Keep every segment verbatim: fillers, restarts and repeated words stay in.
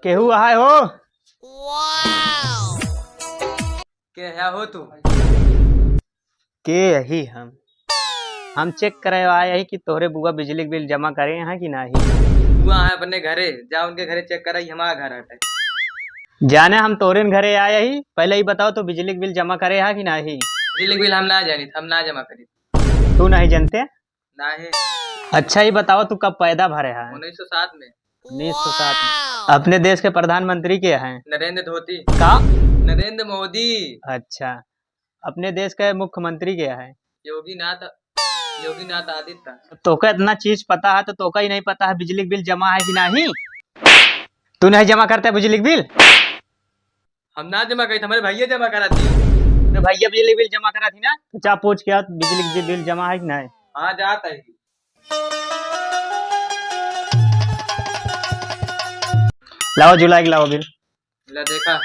केहू आए हो? के है हो तू? के यही हम? हम check करे आए ही कि तोहरे बुआ बिजली के बिल जमा करे हैं कि नाही। बुआ है अपने घरे, जा उनके घरे check करा, ई हमारा घर हटे। जाने हम तोहरे घरे आए ही, पहले ही बताओ तो बिजली के बिल जमा करे हैं कि नाही? बिजली के बिल हम ना जानी, हम ना जमा करी। तू नहीं जानते? नाही। अच्छा, ये बताओ, तू कब पैदा भरे है? उन्नीस सौ सात में। उन्नीस सौ सात में। अपने देश के प्रधानमंत्री के हैं? नरेंद्र धोती। का? नरेंद्र मोदी। अच्छा, अपने देश के मुख्यमंत्री के हैं? योगीनाथ, योगीनाथ आदित्य। तोका इतना चीज पता है, तो तोका ही नहीं पता है बिजली के बिल जमा है कि नहीं? तू नहीं जमा करता है बिजली के बिल? हम ना जमा करी, हमारे भैया जमा कराती। तो भैया बिजली बिल जमा कराती ना, तो जा पूछ के आ, बिजली के बिल जमा है कि नहीं? हाँ, जात है। लाओ, जुलाई के लाओ बिल। ला देखा।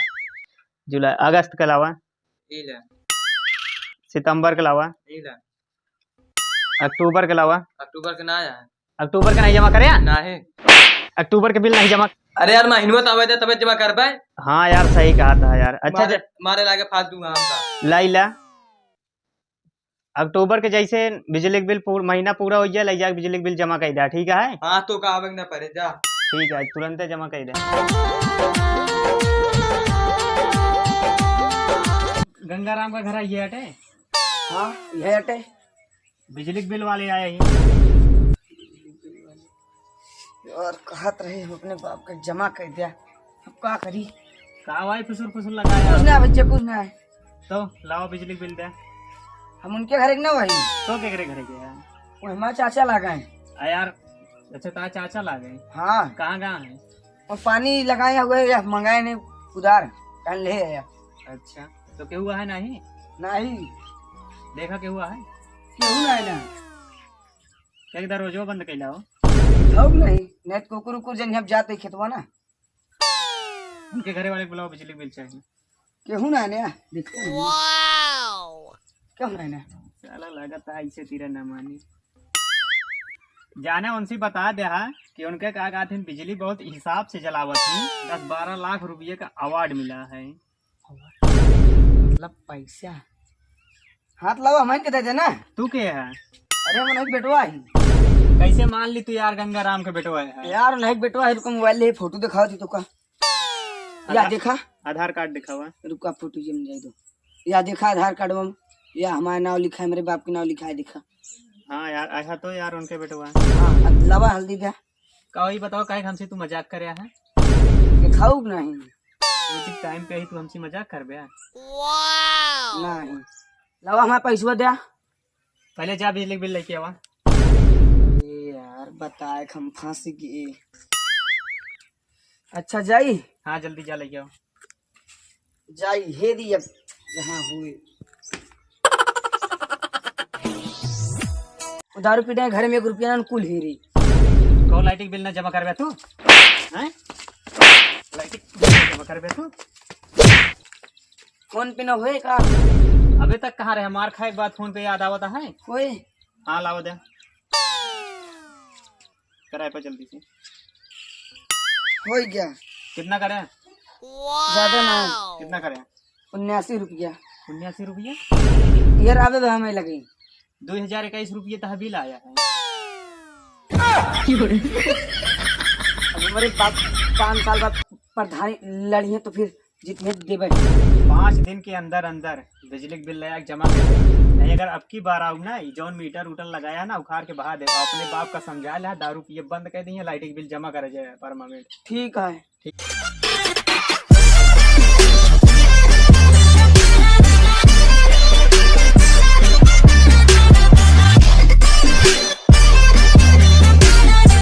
जुलाई, अगस्त के लावा। ई ला। सितंबर के लावा। ई ला। अक्टूबर के लावा। अक्टूबर के ना आया है। अक्टूबर के नहीं जमा करे? नाही। अक्टूबर के बिल नहीं जमा। अरे यार, महीनवा तो आवे दे, तबे जमा करबे। हाँ यार, सही कहा था यार। अच्छा, मारे, ज- मारे लागे फालतू काम का। लाई ला। अक्टूबर के जैसे बिजली के बिल पूर-, महीना पूरा हो जाए, ले जाके बिजली के बिल जमा कर दे, ठीक है? हाँ, तो का आवे के ना पड़े, जा। ठीक है, तुरंते जमा कर दे। गंगाराम का घर है ये हटे? हाँ, ये हटे। बिजली के बिल वाले आए ही। यार, कहत रहे हम अपने बाप का जमा कर दिया, अब का करी? का भाई फुसुर फुसुर लगाया? कुछ ना बच्चे, कुछ ना है। तो लाओ बिजली के बिल दे। हम उनके घर एक ना वही। तो के घरे घरे के है? वो हमारे चाचा लागे हैं। आ यार, अच्छा, तार चाचा लागे हैं? हाँ। कहाँ, कहाँ है? वो पानी लगाए हुए या मंगाए नहीं उधार, कल ले आया। अच्छा, तो केहू है नहीं? नहीं। देखा केहू है? केहू नहीं ना। क्या दरवाजो बंद कैला हो? देखो नहीं, नहीं तो कुकुर उकुर जन हम जाते खेतवा ना। उनके घरे वाले को बुलाओ, बिजली बिल चाहिए। केहू ना आने, देखते नहीं। केहू ना आने। साला लागत है ऐसे तेरा ना मानी। जाने उनसे बता दे हा कि उनके का कहथिन बिजली बहुत हिसाब से जलावत ही, दस बारह लाख रुपये का award मिला है। मतलब पैसा। हाँ, तो लाओ, हम के दे देना। तू के है? अरे, हम नहीं बेटवा ही। कैसे मान ली तू यार, गंगाराम के बेटवा है? यार, नहीं बेटवा है, रुको, मोबाइल ले, फोटो दिखाओ जी, तो का? या आधार, देखा? आधार कार्ड दिखावा। रुका, फोटो ये मिल जाए दो। या देखा आधार कार्ड में, या हमारा नाम लिखा है, मेरे बाप के नाम लिखा है, देखा। हाँ यार, आया तो यार उनके बेटवा। हाँ, अब लावा हल्दी द्या। का वही बताओ, काहे हमसे तू मजाक करे है? दिखाऊ नहीं। उचित टाइम पे ही तू हमसे मजाक करबे? नहीं। लावा हमारा पैसवा द्या। पहले जा बिजली के बिल लेके आवा। ए यार, बताए हम फंस गए। अच्छा, जाई? हाँ, जल्दी जा लेके आओ। जाई, हे दी अब जहाँ हुए। वो दारू पीटे घर में एक रुपया ना कुल ही रही। कहो लाइट के बिल ना जमा करबे तू? हैं? लाइट के बिल ना जमा करबे तू? फोन पे ना होए का? अबे तक कहाँ रहे? मार खाए के बाद फोन पे याद आवता है? होए। हाँ, लाओ दे। कराए पर जल्दी से। हो गया। कितना करे? ज्यादा ना। कितना करे? उन्यासी रुपया। उन्यासी रुपया? यार, आवे बा हमें लगी। दो हजार इक्कीस रुपये तहवील आया है। अब हमारे बाप पाँच साल बाद प्रधानी लड़ी है, तो फिर जितने देबे। पाँच दिन के अंदर अंदर बिजली के बिल लगा के जमा कर दे। नहीं, अगर अब की बार आऊ ना, ई जौन मीटर उटर लगाया ना, उखाड़ के बहा दे, अपने बाप का समझा ले, दारू पिए बंद कर दिए, लाइट के बिल जमा करे जाए परमानेंट। ठीक है। ठीक।